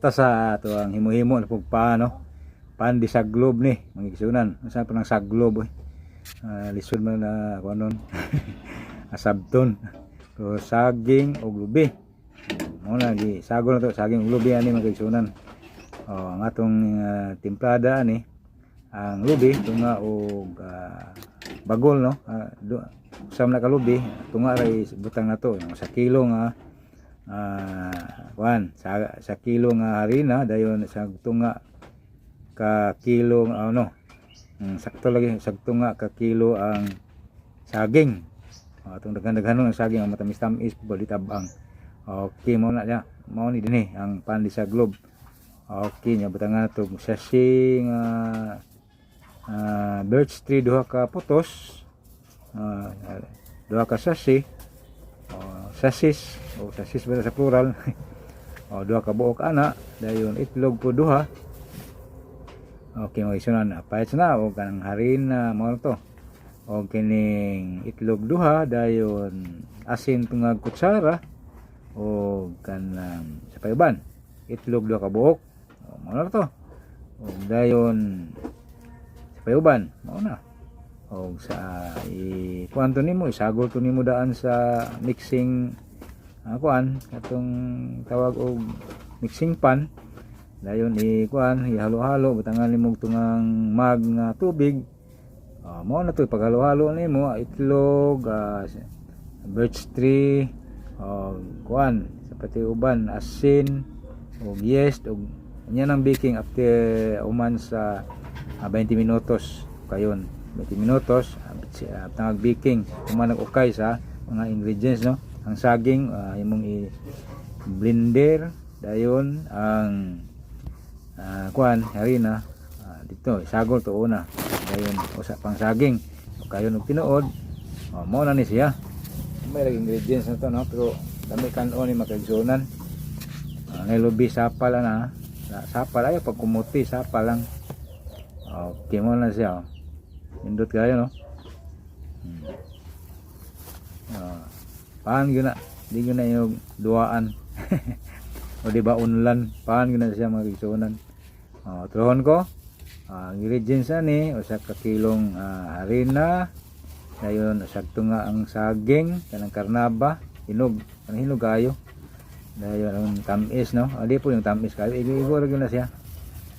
Ta sa ato ang himo-himo na pug paano. Pan de saglob ni, mga igsuonan. Unsa pa nang saglob, oy? Lisod man na kuanon. Asabton. So saging og lubi. Mao na gi sagol na to, saging ug lubi ani, mga igsuonan. Oh, ang atong timplada ani, ang lubi tunga og bagol, no. Usam na ka lubi, tunga ra butang nato sa kilo nga kuan sa kilo nga harina, dayon sa tunga ka kilo ano, sakto lagi sa tunga ka kilo ang saging. Atong daghan-daghanon ang saging, ang matamis-tamis pa di tabang. Okay, mao na siya, mao ni dinhi ang pan de saglob. Okay, nya butangan nato sachet nga birch tree, duha ka putos, duha ka sachet, sasis o sasis ba sa plural, o duha ka buok ana, dayon itlog po duha. Okay, mga igsuonan, pahits na o kanang harina, mao na to, o kining itlog duha, dayon asin tungag kutsara, o kanang sa payuban, itlog duha ka buok. O, mao na to, o dayon sa payuban, mao na. O sa i kuan to nimo, isagol to nimo daan sa mixing kuan, katong tawag og mixing pan. Dayon i kuan, ihalo-halo, butangan nimo og tungang mug nga tubig. Mao na to, paghalo-halo nimo itlog, birch tree, o kuan sa pati uban, asin og yeast, og nya nang baking. After human sa 20 minutos, kayon 20 minutos tangag baking, human nag-ukay sa mga ingredients, no. Ang saging imong i blender, dayon ang kuan, harina, dito isagol to una, dayon usa pang saging, kayon og tinuod. Oh, mao na ni siya. May lagi ingredients na to, no, pero dami kan-on ni, mga kaigsuonan. Nay lubi, sapal na na sapal, ayo pag kumuti, sapal lang. Okay, mao na siya, oh. Nindot kayo, no. Paan gyud na, di gyud na yung duaan o di ba unlan, paan gyud na siya, mga kaigsuonan. Oh, truhon ko ingredients ani: usa ka kilong harina, dayon usa tunga ang saging, kanang karnaba hinog, kanang hinog kayo, dayon ang tamis, no. Di po yung tamis kayo, igo-igo ra gyud na siya.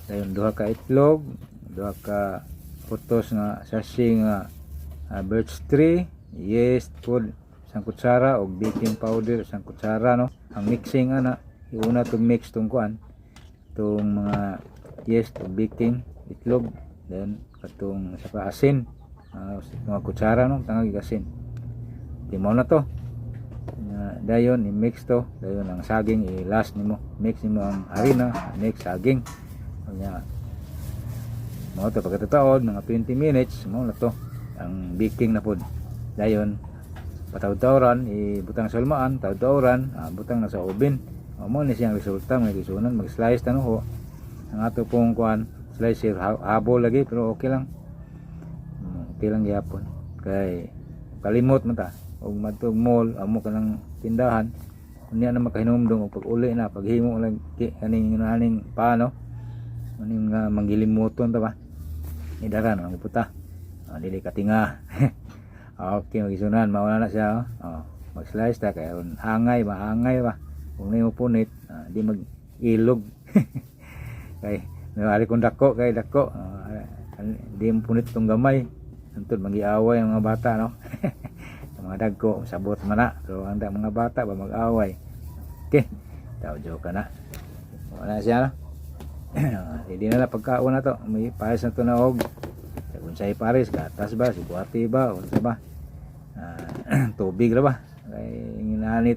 Dayon duha ka itlog, duha ka putos nga sachet nga birch tree, yeast pod isang kutsara, og baking powder isang kutsara, no. Ang mixing ana, iuna tong mix tong kuan, tong mga yeast ug baking, itlog, then katong sa pa asin, mga kutsara, no, tangag asin. Di mao na to. Dayon i-mix to, dayon ang saging i-last nimo, mix nimo ang harina, mix saging. Nya mao to, pagkatataod mga 20 minutes, mao na to ang baking na pod. Dayon patawd-tawran, ibutang sa hulmaan, tawd-tawran, butang na sa oven. O, mao ni siyang resulta, mga kaigsuonan. Mag slice tano ho. Ang ato pong kuan slicer habol lagi, pero okay lang. Okay lang gyapon kay kalimot man ta og madtog mall, amo ka ng tindahan unya na makahinumdum, og pag uli na paghimo lang kaning aning paano aning nga manggilimuton ta ba idara no ang puta. Oh, dili katinga. Okay, mga kaigsuonan, mauna na siya, oh. Oh, mag slice ta kay aron angay ba, angay ba kung nimo punit, di mag ilog kay may kung dako kay dako, di mo punit tong gamay. Antod magiaway ang mga bata, no. Ang mga dagko sabot man na, pero ang mga bata ba mag-away. Okay, tao joke ka na. Wala siya, no. Hindi na lang pagkaon na to, may pares na to na og unsay pares, gatas ba, sikwate ba, unsa ba, tubig ra ba kay nginani.